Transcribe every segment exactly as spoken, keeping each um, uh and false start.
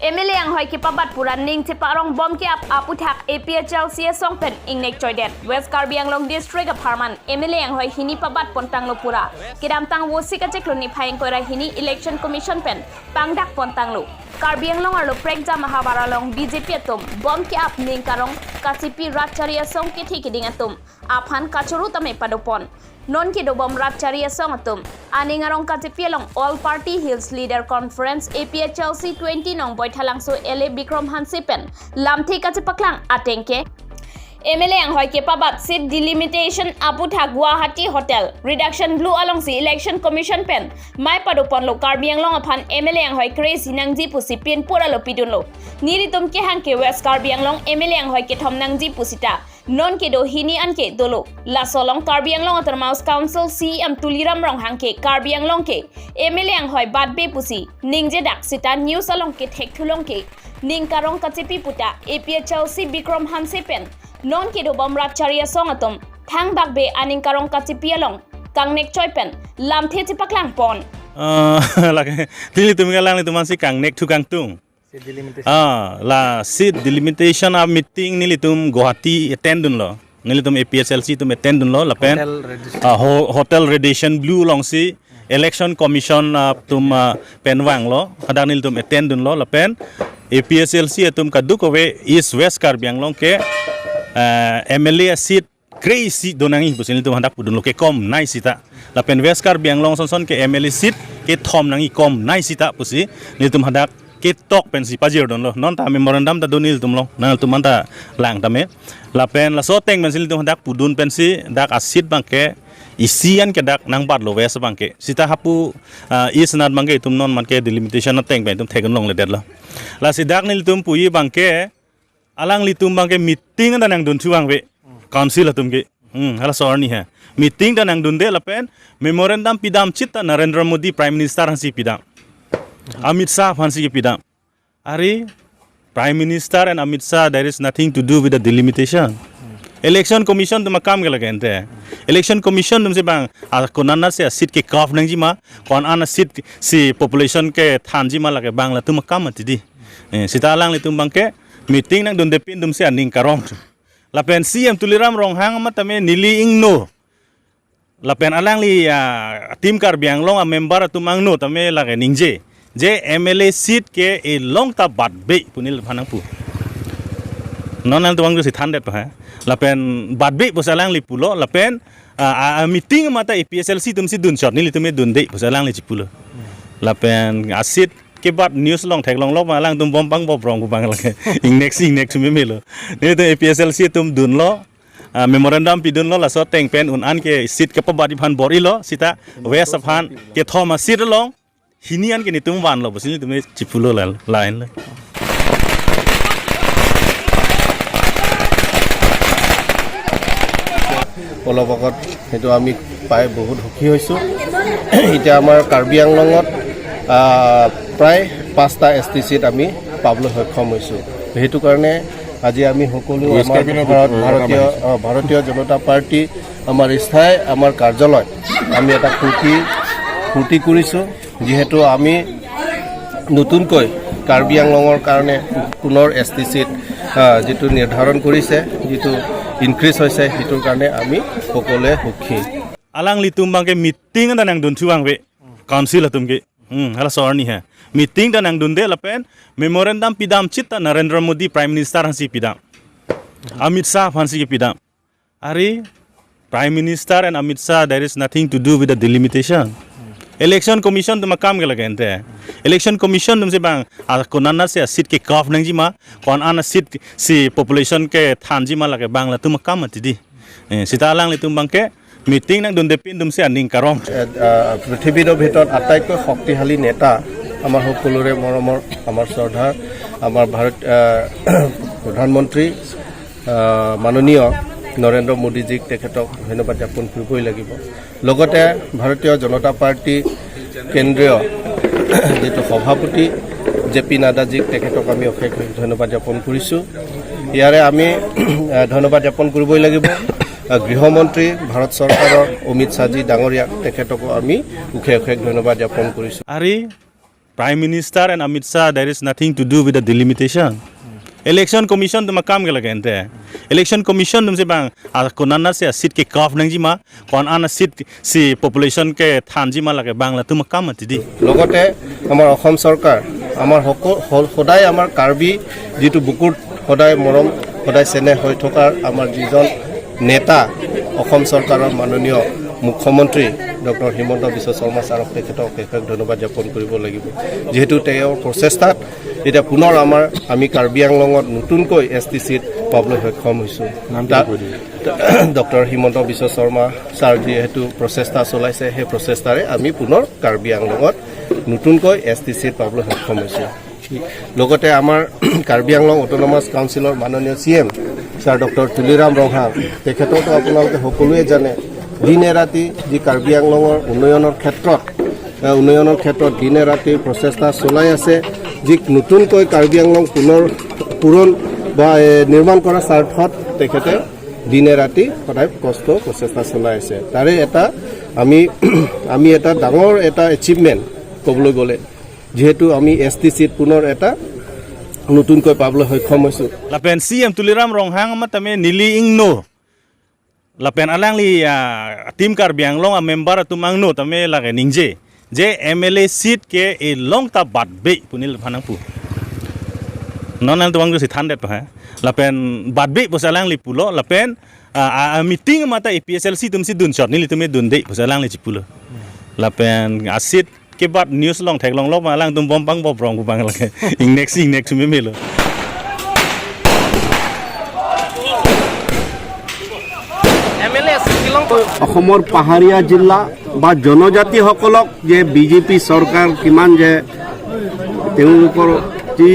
M L A anghoi kepabat pura ning cheparong bom ke-ap aputhak A P H L C asong pen ingnek choidet. West Karbi Anglong District apharman M L A anghoi hini pabat pontanglo pura. Kedamtang Vosik achiklo niphai ingkoi ra hini Election Commission pen pangdak pontanglo. Karbi Anglong arlo prekjam ahavar along B J P atum bom ke-ap ning karong kachipi rat chari asong kethe keding atum aphan kachoro tame padopon. Non kedobom rat chari asong atum aning arong kachipi along All Party Hills Leader Conference A P H L C twenty Nongboi Thalangso L A Bikram Hanse pen lamthe kachepaklang ateng ke M L A anghoi kepabat seat delimitation aputhak Guwahati Hotel Radisson Blu alongsi Election Commission pen mei padoponlo, Karbi Anglong aphan M L A anghoi kre-isi nangji pusi pinpur alo pidunlo. Nelitum kehang ke West Karbi Anglong M L A anghoi kethom nangji pusita non kedo hini anke dolo. Laso along Karbi Anglong Autonomous Council C E M Tuliram Ronghang ke Karbi Anglong ke M L A anghoi batbe pusi ningjedak sita news along kethek thulong ke ning karong kachipi puta A P H L C Bikram Hanse pen non kedobom rat chari asong atum thangbakbe aning karong kachipi along kangnek choi pen lamthe chepaklang pon. Ah, lake, nelitum ke alanglitum ansi kangnek thu kangtung. Seat delimitation. Ah, la seat delimitation a meeting nelitum Guwahati attend dunlo. Nelitum A P H L C atum attend dunlo lapen Hotel Radisson. Ah, ho-, Hotel Radisson Blu alongsi Election Commission, ah, atum, ah, pen vanglo. Hadak nelitum attend dunlo lapen A P H L C atum kadokave East West Karbi Anglong ke, ah, M L A seat kre-isi do nangji pusi nelitum hadak pudunlo, kekom nai sita. Lapen West Karbi Anglong sonson ke M L A seat kethom nangji, kom nai sita pusi nelitum hadak ketok pensi pajir dunlo. Non ta memorandum ta do nelitum along, nangtum anta lang tame. Lapen laso ateng pensi nelitum hadak pudun pensi dak a-seat abangke isi anke dak nangbatlo West abangke. Sita hapu, ah, East anat abangke itum non manke delimitation ateng pen itum thek-un longledetlo. Lasi dak nelitum puji abangke alanglitum abangke meeting ta nangdun thu abang ave. Council atum ke. Hmm, hala so arni he. Meeting ta nangdunde lapen memorandum pidam chit ta Narendra Modi Prime Minister aphansi pidam. Amit Shah aphansi pidam. Are, Prime Minister and Amit Shah, there is nothing to do with the delimitation. Election Commission atum akam ke lake ante. Election Commission atumsi bang, ah, konat anatsi a-seat ke-carve nangjima, konat anatsi a-seat si population kethanjima lake bang latum akam mati dei. Eh, sita alanglitum abangke meeting nangdunde pin atumsi aning karong. Lapen C E M Tuliram Ronghang amat tame neli ingno. Lapen alangli, ah, Team Karbi Anglong a-member atum angno tame lake ningje. Je M L A seat ke elong ta batbe pu neliphan nangpu. Non nangtum angno si thandet pa ha. Lapen batbe pusi alangli pulo. Lapen, ah, ah, ah, meeting amat ta A P H L C atumsi dun shot, nelitum dunde pusi alangli chipulo. Lapen a-seat kebat news along theklonglo ma alangtum bom pangboprong pu abang lake. Ingnek si ingnek thu memelo. Nelitum A P H L C atum dunlo. Ah, memorandum pidunlo, laso ateng pen un-an ke seat kepabatji aphan bor-ilo, sita West aphan kethom a-seat along hini anke netum vanlo pusi netum chipulo la, lahenlo. অলপ আগত সেইটো আমি পাই বহুত সুখী হৈছোঁ। এতিয়া আমাৰ কাৰ্বি আংলঙত, আহ, প্ৰায় পাঁচটা এছ টি চিত আমি পাবলৈ সক্ষম হৈছোঁ। সেইটো কাৰণে আজি আমি সকলো ৱেষ্ট আমাৰ কাৰ্বি আংলঙত ভাৰত-, ভাৰতীয়, আহ, ভাৰতীয় জনতা পাৰ্টি, আমাৰ স্থায়ী আমাৰ কাৰ্যালয়, আমি এটা ফূৰ্তি, ফূৰ্তি কৰিছোঁ। যিহেতু আমি নতুনকৈ কাৰ্বি আংলঙৰ কাৰণে পুনৰ এছ টি চিত, আহ, যিটো নিৰ্ধাৰণ কৰিছে, যিটো ইনক্ৰিজ হৈছে, সেইটোৰ কাৰণে আমি সকলোৱে সুখী। Alanglitum abangke meeting ta nangdun thu abang ave, council atum ke. Hmm, hala so arni he. Meeting ta nangdunde lapen memorandum pidam chit ta Narendra Modi Prime Minister aphansi pidam. Amit Shah aphansi pidam. Are, Prime Minister and Amit Shah, there is nothing to do with the delimitation. Election Commission atum akam ke lake ante. Election Commission atumsi bang, ah, konat anatsi a-seat ke-carve nangjima, konat anatsi a-seat si population kethanjima lake bang latum akam mati dei. Eh, sita alanglitum abangke meeting nangdunde pin atumsi aning karong. এ, আ, পৃথিৱীৰ ভিতৰত আটাইতকৈ শক্তিশালী নেতা, আমাৰ সকলোৰে মৰমৰ, আমাৰ শ্ৰদ্ধাৰ, আমাৰ ভাৰত, আ, প্ৰধানমন্ত্ৰী, আ, মাননীয় নৰেন্দ্ৰ মোদীজীক তেখেতক ধন্যবাদ জ্ঞাপন কৰিবই লাগিব। লগতে ভাৰতীয় জনতা পাৰ্টি কেন্দ্ৰীয় যিটো সভাপতি জে পি নাড্ডাজীক তেখেতক আমি অশেষ ধন্যবাদ জ্ঞাপন কৰিছোঁ। ইয়াৰে আমি, আ, ধন্যবাদ জ্ঞাপন কৰিবই লাগিব, আ, গৃহমন্ত্ৰী ভাৰত চৰকাৰৰ অমিত শ্বাহজী ডাঙৰীয়াক, তেখেতকো আমি অশেষ অশেষ ধন্যবাদ জ্ঞাপন কৰিছোঁ। Are, Prime Minister and Amit Shah, there is nothing to do with the delimitation. Election Commission atum akam ke lake ante. Election Commission atumsi bang, a, konat anatsi a seat ke carve nangjima, konat anat seat si population ke thanjima, lake bang latum akam mati dei. লগতে আমাৰ অসম চৰকাৰ, আমাৰ সকলো, সদায় আমাৰ কাৰ্বি যিটো বুকুত সদায় মৰম, সদায় চেনেহ হৈ থকাৰ আমাৰ যিজন নেতা, অসম চৰকাৰৰ মাননীয় মুখ্যমন্ত্ৰী ডক্টৰ হিমন্ত বিশ্ব শৰ্মা ছাৰক তেখেতক অশেষ ধন্যবাদ জ্ঞাপন কৰিব লাগিব। যিহেতু তেওঁৰ প্ৰচেষ্টাত এতিয়া পুনৰ আমাৰ, আমি কাৰ্বি আংলঙত নতুনকৈ এছ টি চিট পাবলৈ সক্ষম হৈছোঁ। নামটো তা-, কৈ দিব। ডক্টৰ হিমন্ত বিশ্ব শৰ্মা ছাৰ যিহেতু প্ৰচেষ্টা চলাইছে, সেই প্ৰচেষ্টাৰে আমি পুনৰ কাৰ্বি আংলঙত নতুনকৈ এছ টি চিট পাবলৈ সক্ষম হৈছোঁ। লগতে আমাৰ কাৰ্বি আংলং অট'নমাছ কাউন্সিলৰ মাননীয় C M sir doctor Tuliram Ronghang, তেখেতকতো আপোনালোকে সকলোৱে জানে, দিনে ৰাতি যি কাৰ্বি আংলঙৰ উন্নয়নৰ ক্ষেত্ৰত, এ, উন্নয়নৰ ক্ষেত্ৰত দিনে ৰাতি প্ৰচেষ্টা চলাই আছে। যি নতুনকৈ কাৰ্বি আংলং পুনৰ পূৰণ বা, এ, নিৰ্মাণ কৰাৰ স্বাৰ্থত তেখেতে দিনে ৰাতি সদায় কষ্ট প্ৰচেষ্টা চলাই আছে। তাৰে এটা আমি, আমি এটা ডাঙৰ এটা এচিভমেণ্ট ক'বলৈ গ'লে, যিহেতু আমি এছ টি চিট পুনৰ এটা নতুনকৈ পাবলৈ সক্ষম হৈছোঁ। Lapen C M Tuliram Ronghang amat tame neli ingno. Lapen alangli, ah, Team Karbi Anglong a member atum angno tame lake ningje, je M L A seat ke elong ta batbe pu neliphan nangpu. Non nangtum angno si thandet pa ha. Lapen batbe pusi alangli pulo, lapen, ah, ah, ah, meeting amat ta A P H L C atumsi dun shot, nelitum me dunde pusi alangli chipulo. Lapen a seat kebat news along theklonglo ma, alangtum bom pang bom rong pu bang lake. Ingnek si ingnek si me melo. M L A seat kelong ko. অসমৰ পাহাৰীয়া জিলা বা জনজাতিসকলক যে বিজেপি চৰকাৰ কিমান যে তেওঁলোকৰ যি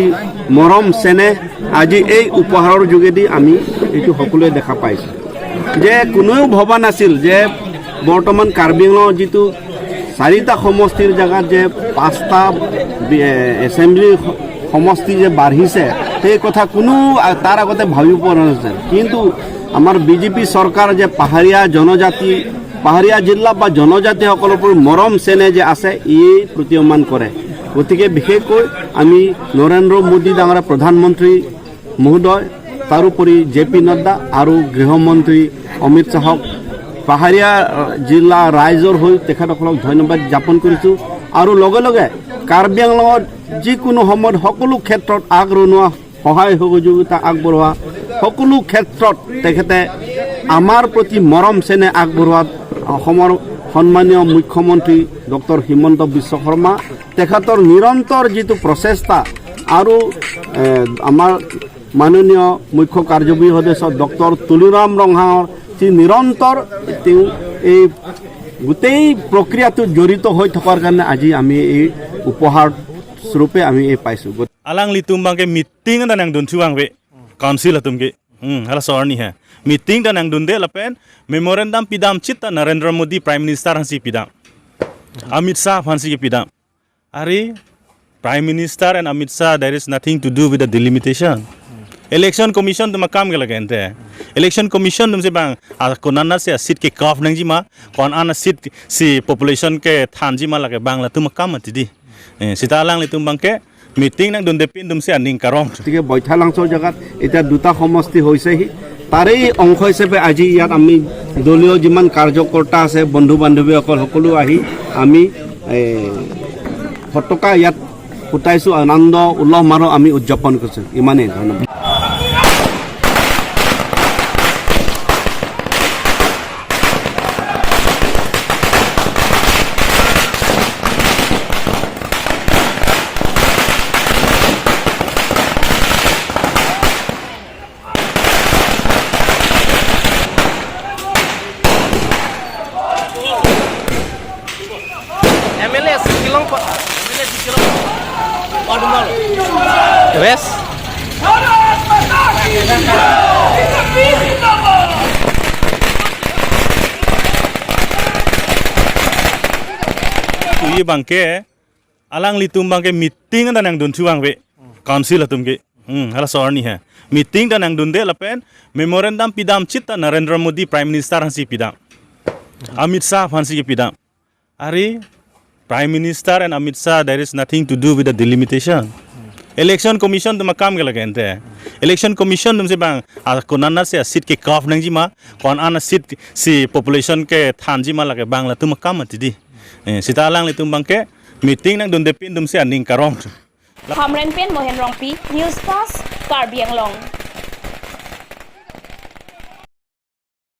মৰম চেনেহ আজি এই উপহাৰৰ যোগেদি আমি এইটো সকলোৱে দেখা পাইছোঁ। যে কোনেও ভবা নাছিল যে বৰ্তমান কাৰ্বি আংলঙৰ যিটো চাৰিটা সমষ্টিৰ জেগাত যে পাঁচটা বি-, এ, এছেম্বলি স-, সমষ্টি যে বাঢ়িছে, সেই কথা কোনো আ-, তাৰ আগতে ভাবিব পৰা নাছিল। কিন্তু আমাৰ বিজেপি চৰকাৰ যে পাহাৰীয়া জনজাতি, পাহাৰীয়া জিলা বা জনজাতিসকলৰ ওপৰত মৰম চেনেহ যে আছে, ই প্ৰতীয়মান কৰে। গতিকে বিশেষকৈ আমি নৰেন্দ্ৰ মোদী ডাঙৰীয়া প্ৰধানমন্ত্ৰী মহোদয়, তাৰোপৰি জে পি নাড্ডা আৰু গৃহমন্ত্ৰী অমিত শ্বাহক পাহাৰীয়া, আহ, জিলা ৰাইজৰ হৈ তেখেতসকলক ধন্যবাদ জ্ঞাপন কৰিছোঁ। আৰু লগে লগে কাৰ্বি আংলঙত যিকোনো সময়ত সকলো ক্ষেত্ৰত আগৰণুৱা সহায় সহযোগিতা আগবঢ়োৱা, সকলো ক্ষেত্ৰত তেখেতে আমাৰ প্ৰতি মৰম চেনেহ আগবঢ়োৱাত অসমৰ সন্মানীয় মুখ্যমন্ত্ৰী ডক্টৰ হিমন্ত বিশ্ব শৰ্মা তেখেতৰ নিৰন্তৰ যিটো প্ৰচেষ্টা আৰু, এ, আমাৰ মাননীয় মুখ্য কাৰ্যবাহী সদস্য ডক্টৰ তুলিৰাম ৰংহাঙৰ যি নিৰন্তৰ তেওঁ এই গোটেই প্ৰক্ৰিয়াটোত জড়িত হৈ থকাৰ কাৰণে আজি আমি এই উপহাৰ স্বৰূপে আমি এই পাইছোঁ। Alanglitum abangke meeting ta nangdun thuang ve. Council atum ke. Hmm, hala sorni hai. Meeting ta nangdunde lapen memorandum pidam chit ta Narendra Modi Prime Minister aphansi pidam. Amit Shah aphansi pidam. Are, Prime Minister and Amit Shah, there is nothing to do with the delimitation. Election Commission atum akam ke lake ante. Election Commission atumsi bang, a, konat anatsi a seat ke carve nangjima, konat anat seat si population ke thanjima, lake bang latum akam mati dei. Eh, seta alanglitum abangke meeting nangdunde pin atumsi aning karong. গতিকে বৈঠালাংচৰ জেগাত এতিয়া দুটা সমষ্টি হৈছেহি। তাৰেই অংশ হিচাপে আজি ইয়াত আমি দলীয় যিমান কাৰ্যকৰ্তা আছে, বন্ধু বান্ধৱীসকল সকলো আহি আমি, এ, ফটকা ইয়াত ফুটাইছোঁ, আনন্দ উল্লাহ মাৰো আমি উদযাপন কৰিছোঁ। ইমানেই, ধন্যবাদ। M L A seat kelong ko. West. Ui abangke, alanglitum abangke meeting ta nangdun thuang ve. Council atum ke. Hmm, hala sorni hai. Meeting ta nangdunde lapen memorandum pidam chit ta Narendra Modi Prime Minister aphansi pidam. Amit Shah aphansi pidam. Are, Prime Minister and Amit Shah, there is nothing to do with the delimitation. Election Commission atum akam ke lake ante. Election Commission atumsi bang, a, konat anatsi a seat ke carve nangjima, konat anat seat si population kethanjima lake bang latum akam mati di. Eh, seta alanglitum bang ke meeting nangdunde pin atumsi aning karong. Hamren pen Mohen Rongpi, News Fast, Karbi Anglong.